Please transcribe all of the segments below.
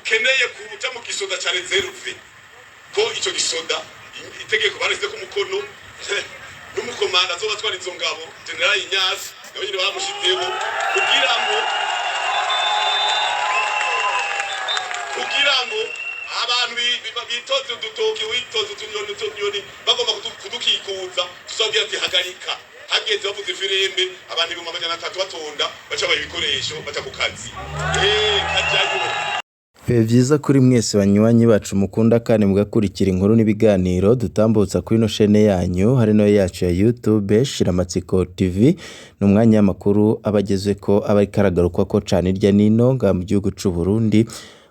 Dukeneye kuja mu gisoda ca réserve, ko ico gisoda itegeko barashizeko umukono n'umukomanda azoba atwara izo ngabo, Général Ignace, nawe nyene baramushizemo kugira ngo abantu bitoze udutoki, witoze utunyoni, utunyoni bagomba kudukikuza, tuzabwira ati hagarika. Hageze bavuze ifirimbi, abantu 300,000 batonda, baca baha ibikoresho, baca ku kazi. Kajayo. Biba byiza kuri mwese banywanyi bacu mukunda kandi mugakurikira inkuru n'ibiganiro dutambutsa kuri ino shene yanyu, hari nayo yacu ya YouTube Shiramatsiko TV. Ni umwanya w'amakuru aba agezweko, aba ariko aragarukwako cane hirya n'ino ngaha mu gihugu c'u Burundi,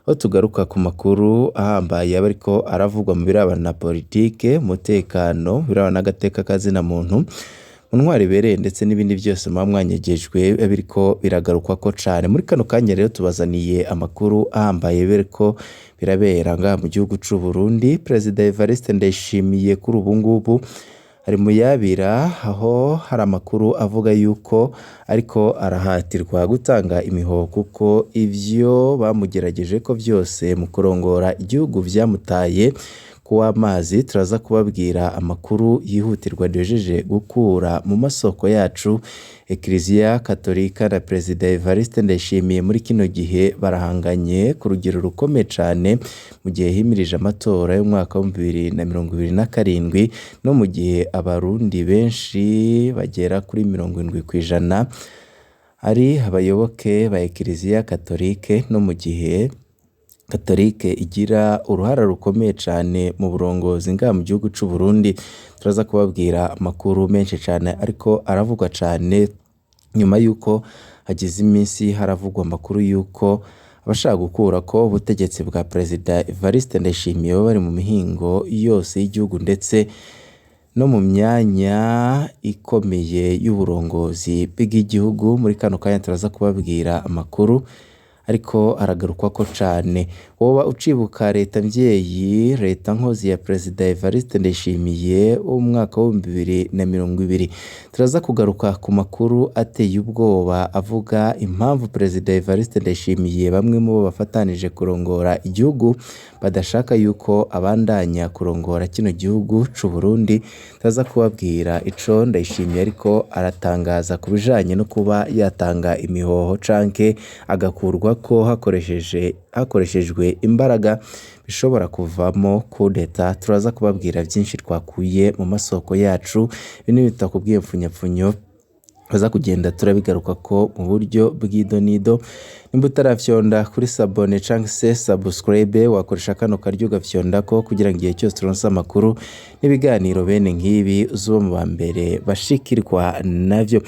aho tugaruka ku makuru ahambaye aba ariko aravugwa mu birabana na politike, umutekano, birabana n'agateka kazina muntu, mu ntwaro ibereye, ndetse n'ibindi byose muba mwanyegejwe biba biriko biragarukwako cane. Muri kano kanya rero tubazaniye amakuru ahambaye biriko birabera ngaha mu gihugu c'u Burundi. Perezida Evariste Ndayishimiye kuri ubu ngubu ari mu yabira, aho hari amakuru avuga yuko ariko arahatirwa gutanga imihoho, kuko ivyo bamugerageje ko vyose mu kurongora igihugu vyamutaye kuw'amazi. Turaza kubabwira amakuru yihutirwa duhejeje gukura mu masoko yacu. Ekleziya Katolika na Perezida Evariste Ndayishimiye muri kino gihe barahanganye ku rugero rukomeye cane, mu gihe himirije amatora y'umwaka wa 2027, no mu gihe abarundi benshi bagera kuri 70% ari abayoboke ba Ekleziya Katolike, no mu gihe Katolike igira uruhara rukomeye cane mu burongozi ngaha mu gihugu c'u Burundi. Turaza kubabwira amakuru menshi cane ariko aravugwa cane nyuma yuko hagize iminsi haravugwa amakuru yuko abashaka gukurako ubutegetsi bwa Perezida Evariste Ndayishimiye baba bari mu mihingo yose y'igihugu, ndetse no mu myanya ikomeye y'uburongozi bw'igihugu. Muri kano kanya turaza kubabwira amakuru ariko aragarukwako cane. Woba ucibuka leta mvyeyi, leta nkozi ya Perezida Evariste Ndayishimiye wo mu mwaka wa 2020? Turaza kugaruka ku makuru ateye ubwoba avuga impamvu Perezida Evariste Ndayishimiye bamwe mu bo bafatanije kurongora igihugu badashaka yuko abandanya kurongora kino gihugu c'u Burundi. Turaza kubabwira ico Ndayishimiye ariko aratangaza ku bijanye no kuba yatanga imihoho canke agakurwako hakoreshejwe imbaraga, bishobora kuvamo kudeta. Turaza kubabwira vyinshi twakuye mu masoko yacu. Bino bitakubwiye mpfunyapfunyo, tuza kugenda turabigaruka ko mu buryo bw'idonido. Nimba utarafyonda kuri s'abonner canke se subscribe, wakoresha kano karyo ugafyondako, kugira ngo igihe cyose turonse amakuru n'ibiganiro bene nk'ibi uzoba mu ba mbere bashikirwa navyo.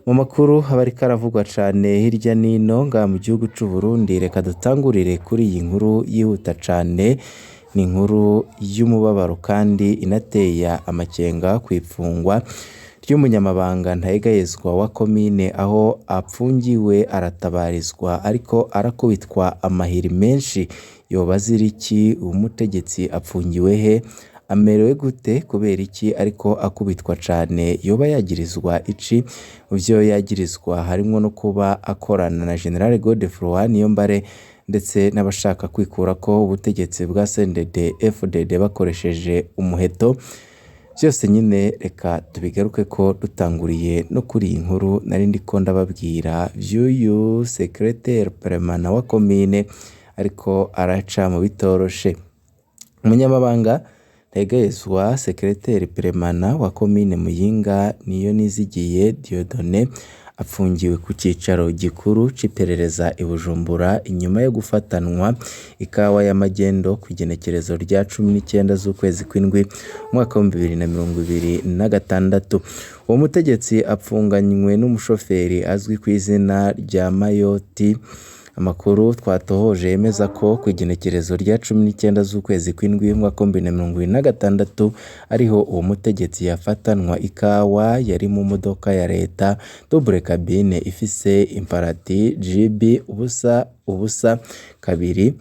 Mu makuru aba ariko aravugwa cane hirya n'ino ngaha mu gihugu c'u Burundi, reka dutangurire kuri iyi nkuru yihuta cane. Ni inkuru y'umubabaro kandi inateye amakenga kw'ipfungwa ry'umunyamabanga ntayegayezwa wa komine, aho apfungiwe aratabarizwa ariko arakubitwa amahiri menshi. Yoba azira iki? Umutegetsi apfungiwe he? Amerewe gute? Kubera iki ariko akubitwa cane? Yoba yagirizwa ici? Mu vyo yagirizwa harimwo no kuba akorana na General Godefroid Niyombare ndetse n'abashaka kwikurako ubutegetsi bwa CNDD FDD bakoresheje umuheto. Vyose nyine reka tubigaruke ko dutanguriye no kuri iyi nkuru nari ndiko ndababwira vy'uyu secrétaire permanent wa komine ariko araca mu bitoroshe. Umunyamabanga ntayegayezwa, secrétaire permanent wa komine Muyinga, niyo nizigiye Dieudonné, apfungiwe ku cicaro gikuru c'iperereza i Bujumbura inyuma yo gufatanwa ikawa y'amagendo kw'igenekerezo rya 19 z'ukwezi kw'indwi umwaka wa 2026. Uwo mutegetsi apfunganywe n'umushoferi azwi ku izina rya Mayoti. Amakuru twatohoje yemeza ko ku igenekerezo rya 19 z'ukwezi kw'indwi umwaka wa 2026 ariho uwo mutegetsi yafatanwa ikawa yari mu modoka ya leta double cabine ifise imparati GB 002.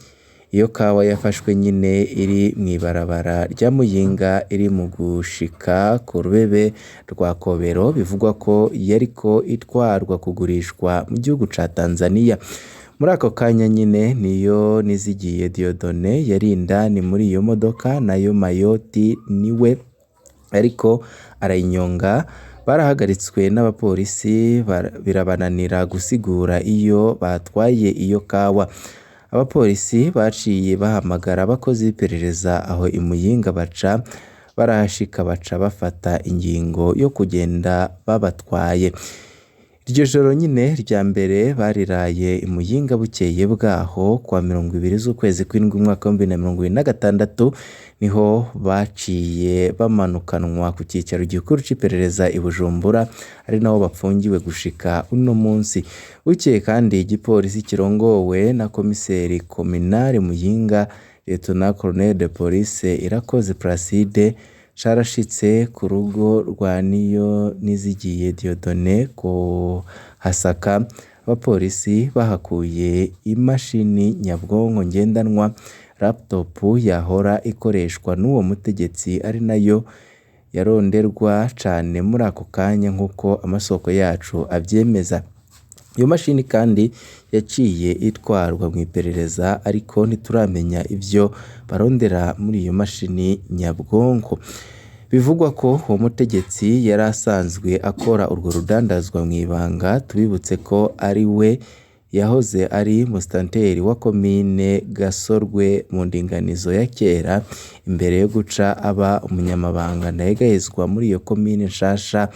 Iyo kawa yafashwe nyine iri mw'ibarabara rya Muyinga iri mu gushika ku rubebe rwa Kobero, bivugwa ko yariko itwarwa kugurishwa mu gihugu ca Tanzania. Muri ako kanya nyine niyo Nizigiye Dieudonné yari indani muri iyo modoka, nayo Mayoti niwe ariko arayinyonga. Barahagaritswe n'abapolisi birabananira gusigura iyo batwaye iyo kawa. Abapolisi baciye bahamagara abakozi b'iperereza aho i Muyinga, baca barahashika, baca bafata ingingo yo kugenda babatwaye. Iryo joro nyine rya mbere bariraye i Muyinga. Bukeye bwaho kuwa 20 z'ukwezi kw'indwi umwaka wa 2026 niho baciye bamanukanwa ku cyicaro gikuru c'iperereza i Bujumbura, ari naho bapfungiwe gushika uno munsi. Bukeye kandi igipolisi kirongowe na komiseri kominari Muyinga, Lieutenant Colonel de Police Irakoze Placide, carashitse ku rugo rwa Niyo Nizigiye Dieudonné kuhasaka. Abapolisi bahakuye imashini nyabwonko ngendanwa, laptop, yahora ikoreshwa n'uwo mutegetsi, ari nayo yaronderwa cane muri ako kanya, nk'uko amasoko yacu avyemeza. Iyo mashini kandi yaciye itwarwa mu iperereza, ariko ntituramenya ivyo barondera muri iyo mashini nyabwonko. Bivugwa ko uwo mutegetsi yari asanzwe akora urwo rudandazwa mw'ibanga. Tubibutse ko ari we yahoze ari musitanteri wa komine Gasorwe mu ndinganizo ya kera, imbere yo guca aba umunyamabanga ntayegayezwa muri iyo komine nshasha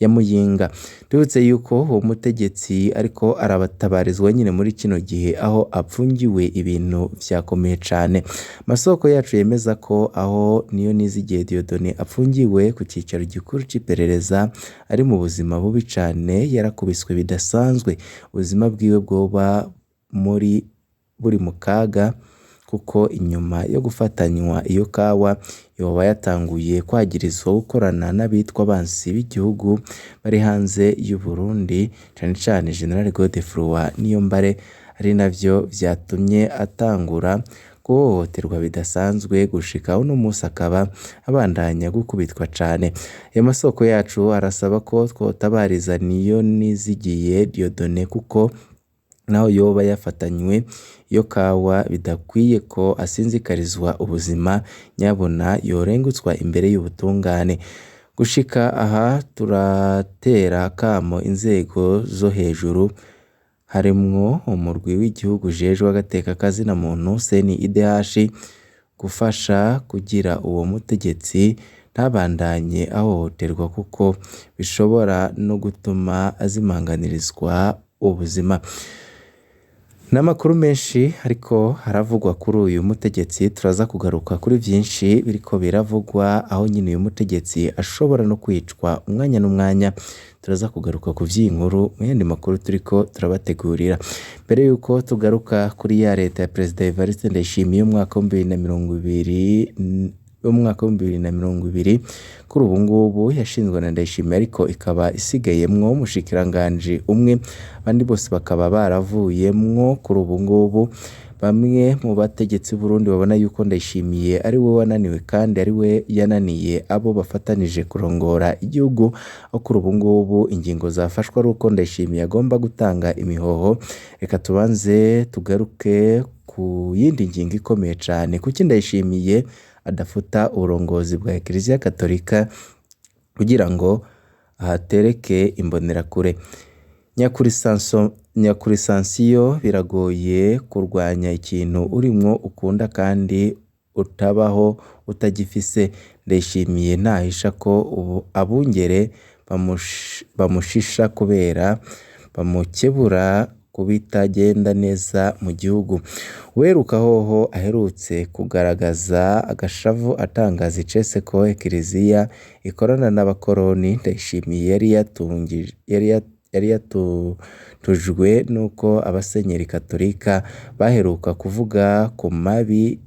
ya Muyinga. Tubibutse yuko uwo mutegetsi ariko arabatabarizwa nyine muri kino gihe aho apfungiwe, ibintu vyakomeye cane. Amasoko yacu yemeza ko aho Niyo Nizigiye Dieudonné apfungiwe ku cicaro gikuru c'iperereza ari mu buzima bubi cane, yarakubiswe bidasanzwe, ubuzima bwiwe bwoba muri buri mu kaga, kuko inyuma yo gufatanywa iyo kawa yoba yatanguye kwagirizwa gukorana n'abitwa abansi b'igihugu bari hanze y'u Burundi, cane cane General Godefroid Niyombare, ari navyo vyatumye atangura guhohoterwa bidasanzwe gushika uno munsi akaba abandanya gukubitwa cane. Ayo masoko yacu arasaba ko twotabariza Niyo Nizigiye Dieudonné, kuko naho yoba yafatanywe iyo kawa bidakwiye ko asinzikarizwa ubuzima, nyabuna yorengutswa imbere y'ubutungane. Gushika aha turatera akamo inzego zo hejuru, harimwo umurwi w'igihugu ujejwe agateka kazina muntu CNIDH, gufasha kugira uwo mutegetsi ntabandanye ahohoterwa, kuko bishobora no gutuma azimanganirizwa ubuzima. N'amakuru menshi ariko haravugwa kuri uyu mutegetsi, turaza kugaruka kuri vyinshi biriko biravugwa, aho nyine uyu mutegetsi ashobora no kwicwa umwanya n'umwanya. Turaza kugaruka ku vy'iyi nkuru mu yandi makuru turiko turabategurira. Mbere yuko tugaruka kuri ya leta ya Perezida Evariste Ndayishimiye umwaka wa 2020, umwaka wa 2020, kuri ubu ngubu yashinzwe na Ndayishimiye, ariko ikaba isigayemwo umushikiranganji umwe, abandi bose bakaba baravuyemwo. Kuri ubu ngubu bamwe mu bategetsi Burundi babona yuko Ndayishimiye ari we wananiwe, kandi ari we yananiye abo bafatanije kurongora igihugu, aho kuri ubu ngubu ingingo zafashwe ari uko Ndayishimiye agomba gutanga imihoho. Reka tubanze tugaruke ku yindi ngingo ikomeye cane: kuki Ndayishimiye adafuta uburongozi bwa Eklezia Katolika kugira ngo ahatereke imbonerakure? Nyakurisansiyo, biragoye kurwanya ikintu urimwo ukunda kandi utabaho utagifise. Ndayishimiye ntahisha ko ubu abungere bamushisha kubera bamukebura kubitagenda neza mu gihugu. Uweruka hoho aherutse kugaragaza agashavu atangaza icese ko Ekleziya ikorana n'abakoroni. Ndayishimiye yari yatutujwe nuko abasenyeri katolika baheruka kuvuga ku mabi,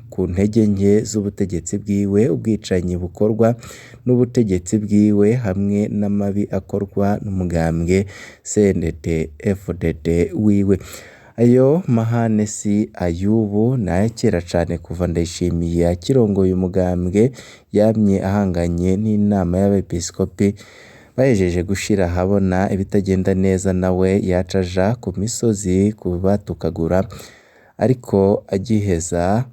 ku ntege nke z'ubutegetsi bwiwe, ubwicanyi bukorwa n'ubutegetsi bwiwe, hamwe n'amabi akorwa n'umugambwe CNDD FDD wiwe. Ayo mahane si ay'ubu, ni ayakera cane. Kuva Ndayishimiye akirongoye umugambwe, yamye ahanganye n'inama y'abepiskopi. Bahejeje gushira ahabona ibitagenda neza, nawe yaca aja ku misozi kubatukagura, ariko agiheza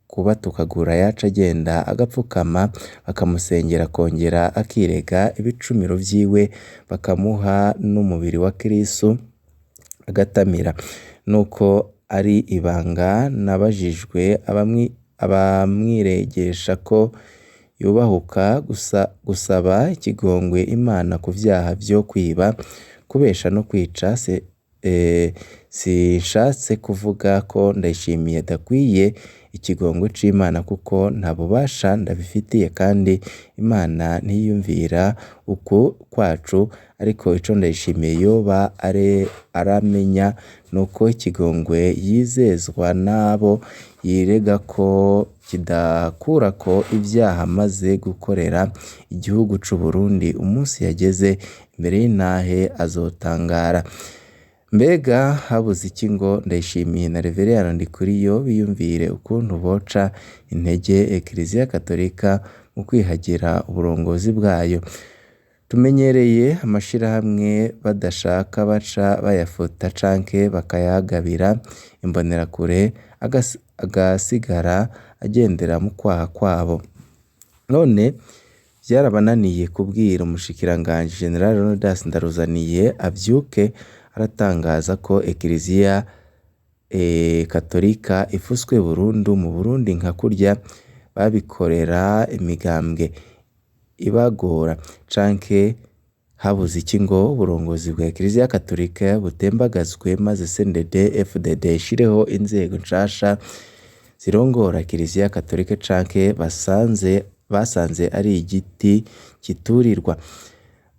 kubatukagura yaca agenda agapfukama bakamusengera, akongera akirega ibicumiro vyiwe, bakamuha n'umubiri wa Kristu agatamira. Nuko ari ibanga nabajijwe abamwiregesha ko yubahuka gusaba ikigongwe Imana ku vyaha vyo kwiba, kubesha no kwica. Sinshatse kuvuga ko Ndayishimiye adakwiye ikigongwe c'Imana, kuko nta bubasha ndabifitiye kandi Imana ntiyiyumvira uku kwacu, ariko ico Ndayishimiye yoba aramenya nuko ikigongwe yizezwa n'abo yirega ko kidakurako ivyaha amaze gukorera igihugu c'Uburundi. Umunsi yageze imbere y'intahe azotangara. Mbega habuze iki ngo Ndayishimiye na Reveriyani Ndikuriyo biyumvire ukuntu boca intege Ekleziya Katolika mu kwihagira uburongozi bwayo? Tumenyereye amashirahamwe badashaka baca bayafuta canke bakayagabira imbonerakure, agasigara agendera mu kwaha kwabo. None vyarabananiye kubwira umushikiranganji General Leonidas Ndaruzaniye avyuke aratangaza ko Ekleziya Katolika ifuswe burundu mu Burundi nka kurya babikorera imigambwe ibagora, canke habuze iki ngo uburongozi bwa Ekleziya Katolika butembagazwe maze CNDD FDD ishireho inzego nshasha zirongora Kiliziya Katolika, canke basanze ari igiti kiturirwa?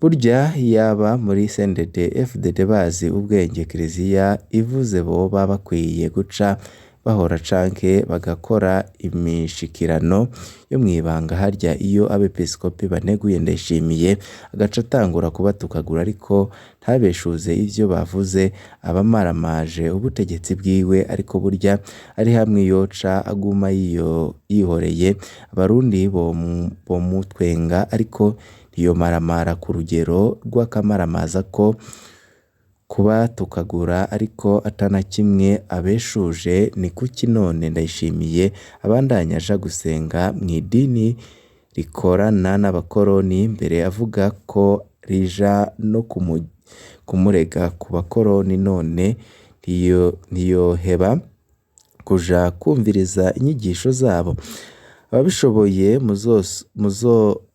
Burya yaba muri CNDD FDD bazi ubwenge Kiliziya ivuze, boba bakwiye guca bahora canke bagakora imishikirano yo mw'ibanga. Harya iyo abepiskopi baneguye Ndayishimiye agaca atangura kubatukagura, ariko ntabeshuze ivyo bavuze, abamaramaje ubutegetsi bwiwe, ariko burya ari hamwe yoca aguma yihoreye, abarundi bomutwenga, ariko ntiyomaramara ku rugero rw'akamaramaza ko kubatukagura ariko atana kimwe abeshuje. Ni kuki none Ndayishimiye abandanya aja gusenga mw'idini rikorana n'abakoroni, mbere avuga ko rija no kumurega ku bakoroni, none ntiyoheba kuja kumviriza inyigisho zabo?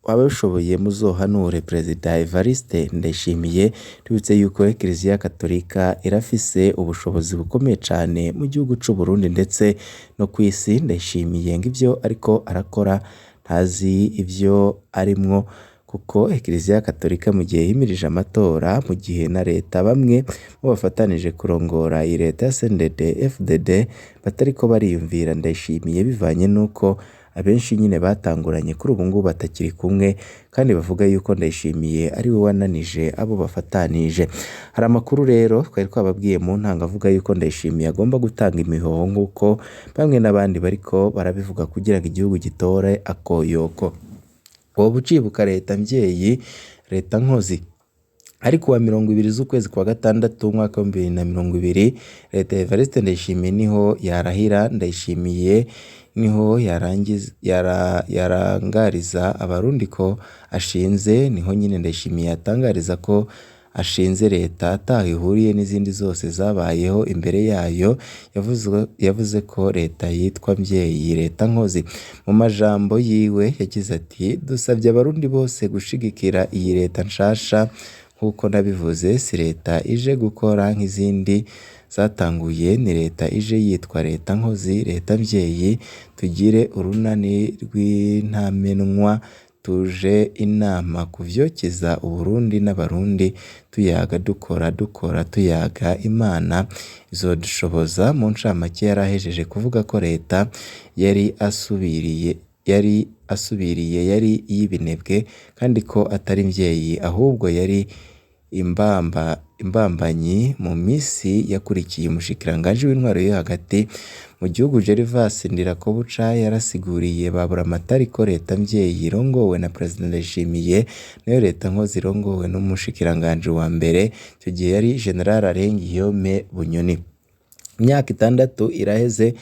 Ababishoboye muzohanure Perezida Evariste Ndayishimiye. Tubibutse yuko Ekleziya Katolika irafise ubushobozi bukomeye cane mu gihugu c'Uburundi ndetse no kw'isi. Ndayishimiye ngo ivyo ariko arakora ntazi ivyo arimwo, kuko Ekleziya Katolika mu gihe yimirije amatora, mu gihe na leta bamwe mu bafatanije kurongora iyi leta ya CNDD FDD batariko bariyumvira Ndayishimiye, bivanye nuko abenshi nyine batanguranye kuri ubu ngubu batakiri kumwe, kandi bavuga yuko Ndayishimiye ari we wananije abo bafatanije. Hari amakuru rero twari twababwiye mu ntango avuga yuko Ndayishimiye agomba gutanga imihoho nk'uko bamwe n'abandi bariko barabivuga, kugira ngo igihugu gitore akoyoko. Woba ucibuka leta mvyeyi, leta nkozi? Ariko wa 20 z'ukwezi kwa gatandatu umwaka wa 2020, leta ya Evariste Ndayishimiye niho yarahira. Ndayishimiye niho yarangariza abarundi ko ashinze, niho nyine Ndayishimiye yatangariza ko ashinze leta ataho ihuriye n'izindi zose zabayeho imbere yayo. Yavuze ko leta yitwa mvyeyi, leta nkozi. Mu majambo yiwe yagize ati: dusabye abarundi bose gushigikira iyi leta nshasha, nkuko nabivuze, si leta ije gukora nk'izindi zatanguye, ni leta ije yitwa leta nkozi, leta mvyeyi. Tugire urunani rw'intamenwa, tuje inama kuvyokiza Uburundi n'abarundi, tuyaga dukora, dukora tuyaga, Imana izodushoboza. Mu ncamake yarahejeje kuvuga ko leta yari asubiriye yari iy'ibinebwe, kandi ko atari mvyeyi, ahubwo yari imbambanyi mu misi yakurikiye. Umushikiranganji w'intwaro yo hagati mu gihugu Gervas Ndirakobuca yarasiguriye ba Buramatari ko leta mvyeyi irongowe na Perezida Ndayishimiye nayo leta nkozi irongowe n'umushikiranganji wa mbere, ico gihe yari General Alain Guillaume Bunyoni. Imyaka 6 iraheze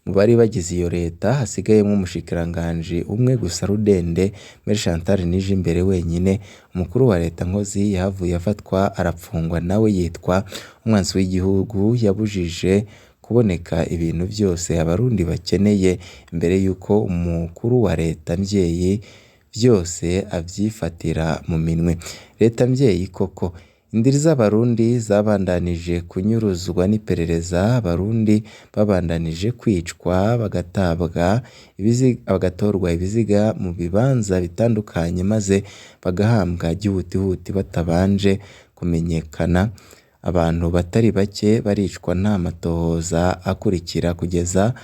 mu bari bagize iyo leta hasigayemwo umushikiranganji umwe gusa rudende, Mary Chantal Nijimbere wenyine. Umukuru wa leta nkozi yahavuye afatwa arapfungwa nawe yitwa umwansi w'igihugu, yabujije kuboneka ibintu vyose abarundi bakeneye imbere yuko umukuru wa leta mvyeyi vyose avyifatira mu minwe. Leta mvyeyi koko indiri z'abarundi zabandanije kunyuruzwa n'iperereza, abarundi babandanije kwicwa bagatabwa bagatorwa ibiziga mu bibanza bitandukanye maze bagahambwa gihutihuti batabanje kumenyekana. Abantu batari bake baricwa nta matohoza akurikira kugeza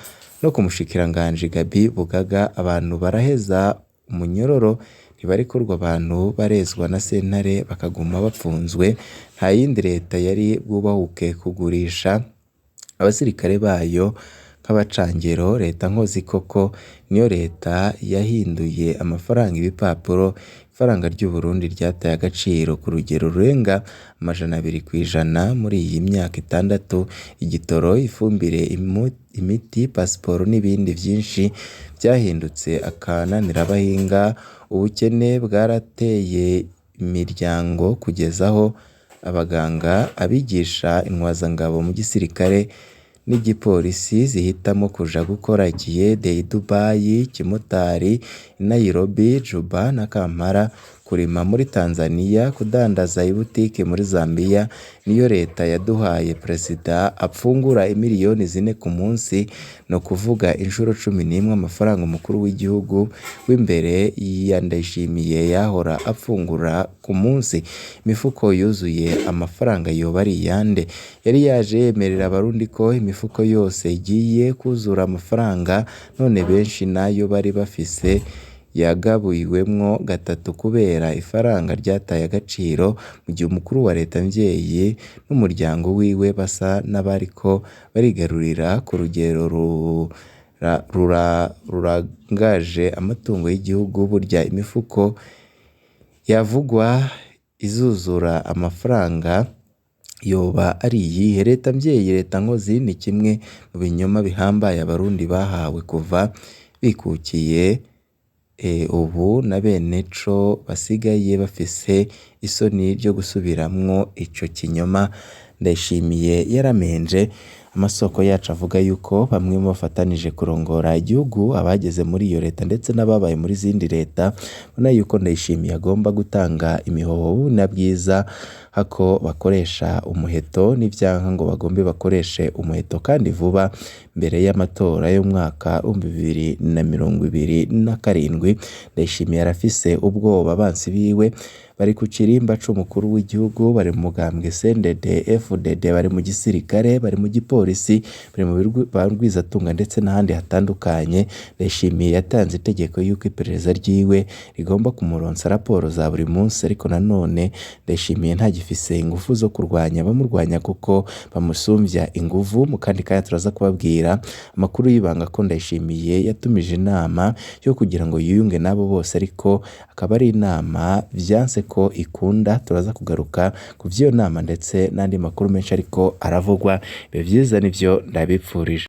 no ku mushikiranganji Gabi Bugaga. Abantu baraheza umunyororo ntibarekurwa, abantu barezwa na sentare bakaguma bapfunzwe. Nta yindi leta yari bwubahuke kugurisha abasirikare bayo nk'abacangero. Leta nkozi koko niyo leta yahinduye amafaranga ibipapuro. Ifaranga ry'u Burundi ryataye agaciro ku rugero rurenga 200% muri iyi myaka 6. Igitoro, ifumbire, imiti, pasiporo n'ibindi vyinshi vyahindutse akananira abahinga. Ubukene bwarateye imiryango kugeza aho abaganga, abigisha, intwazangabo mu gisirikare n'igipolisi zihitamo kuja gukora ikiyede i Dubai, ikimotari i Nairobi, Juba na Kampala, kurima muri Tanzania, kudandaza ibutike muri Zambia. Niyo leta yaduhaye perezida apfungura imiliyoni 4 ku munsi, no kuvuga inshuro 11 amafaranga umukuru w'igihugu w'imbere ya Ndayishimiye yahora apfungura ku munsi. Imifuko yuzuye amafaranga yoba ari iyande? Yari yaje yemerera abarundi ko imifuko yose igiye kuzura amafaranga, none benshi nayo bari bafise yagabuwemwo gatatu kubera ifaranga ryataye agaciro, mu gihe umukuru wa leta mvyeyi n'umuryango wiwe basa n'abariko barigarurira ku rugero rurangaje amatungo y'igihugu. Burya imifuko yavugwa izuzura amafaranga yoba ari iyihe? Leta mvyeyi, leta nkozi ni kimwe mu binyoma bihambaye abarundi bahawe kuva bikukiye. Ubu na bene co basigaye bafise isoni ryo gusubiramwo ico kinyoma. Ndayishimiye yaramenje. Amasoko yacu avuga yuko bamwe mu bafatanije kurongora igihugu, abageze muri iyo leta ndetse n'ababaye muri zindi leta, bona yuko Ndayishimiye agomba gutanga imihoho na bwiza hako bakoresha umuheto, n'ivyanka ngo bagombe bakoreshe umuheto kandi vuba mbere y'amatora y'umwaka 2027. Ndayishimiye arafise ubwoba, abansi biwe bari ku kirimba c'umukuru w'igihugu, bari mu mugambwe CNDD FDD, bari mu gisirikare, bari mu gipolisi, bari mu barwizatunga ndetse n'ahandi hatandukanye. Ndayishimiye yatanze itegeko yuko iperereza ryiwe rigomba kumuronsa raporo za buri munsi, ariko nanone Ndayishimiye ntagifise ingufu zo kurwanya abamurwanya kuko bamusumvya inguvu. Mu kandi kanya turaza kubabwira amakuru y'ibanga ko Ndayishimiye yatumije inama yo kugira ngo yiyunge n'abo bose, ariko akaba ari inama vyanse ko ikunda. Turaza kugaruka ku vy'iyo nama ndetse n'andi makuru menshi ariko aravugwa. Ibihe vyiza nivyo ndabipfurije.